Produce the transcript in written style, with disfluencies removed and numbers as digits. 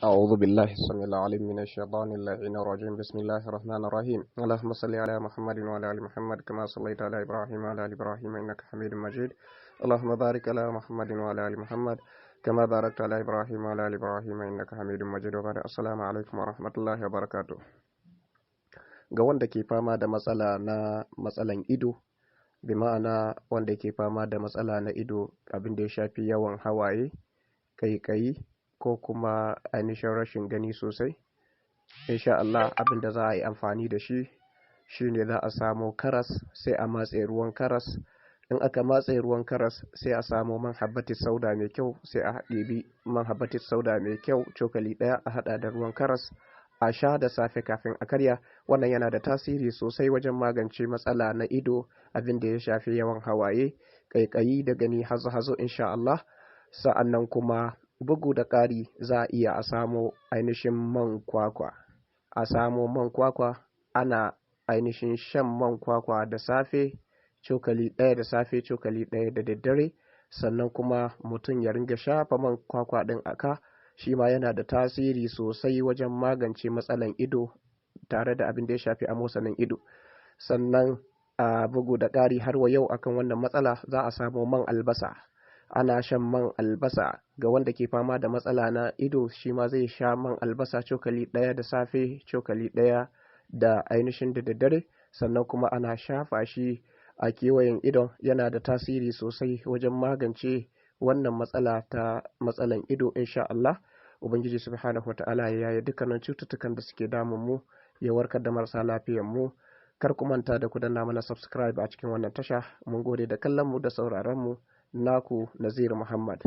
أعوذ بالله السميع العليم من الشيطان اللعين الرجيم. بسم الله الرحمن الرحيم. اللهم صل على محمد وعلى آل محمد كما صليت على إبراهيم وعلى آل إبراهيم إنك حميد مجيد. اللهم بارك على محمد وعلى آل محمد كما باركت على إبراهيم وعلى آل إبراهيم إنك حميد مجيد. وبارك. السلام عليكم ورحمة الله وبركاته. Ga wanda ke fama da matsala na matsalan ido, bi ma'ana wanda ke fama da matsala na ido, abin da ya shafi yawan hawaye, ƙaiƙayi, ko kuma ainihin rashin gani sosai, insha Allah abin da za a yi amfani da shi shine za a samo karas, sai a matse ruwan karas. In aka matse ruwan karas, sai a samo man habbatis sauda mai kyau, sai a ɗebi man habbatis sauda mai kyau cokali ɗaya, a haɗa da ruwan karas, a sha da safe kafin a karya. Wannan yana da tasiri sosai wajen magance matsala na ido, abin da ya shafi yawan hawaye, ƙaiƙayi da gani hazo-hazo, insha Allah. Sa'annan kuma bugu da ƙari, za a iya a samo ainihin man kwakwa, a samo man kwakwa, ana ainihin shan man kwakwa da safe, cokali ɗaya da safe, cokali ɗaya da daddare. Sannan kuma mutum ya ringa shafa man kwakwa ɗin a ka, shi ma yana da tasiri sosai wajen magance matsalan ido tare da abin da ya shafi amosanin ido. Sannan a bugu da ƙari har wa yau akan wannan matsala, za a samo man albasa, ana shan man albasa. Ga wanda ke fama da matsala na ido, shi ma zai sha man albasa, cokali ɗaya da safe, cokali ɗaya da ainihin da daddare. Sannan kuma ana shafa shi a kewayen idon, yana da tasiri sosai wajen magance wannan matsala ta matsalan ido, insha Allah. Ubangiji Subhanahu wa Ta'ala ya yaye dukkanin cututtukan da suke damun mu, ya warkar da marasa lafiyan mu. Kar ku manta da ku danna mana subscribe a cikin wannan tasha. Mun gode da kallon mu da sauraron mu. Naku Nazir Muhammad.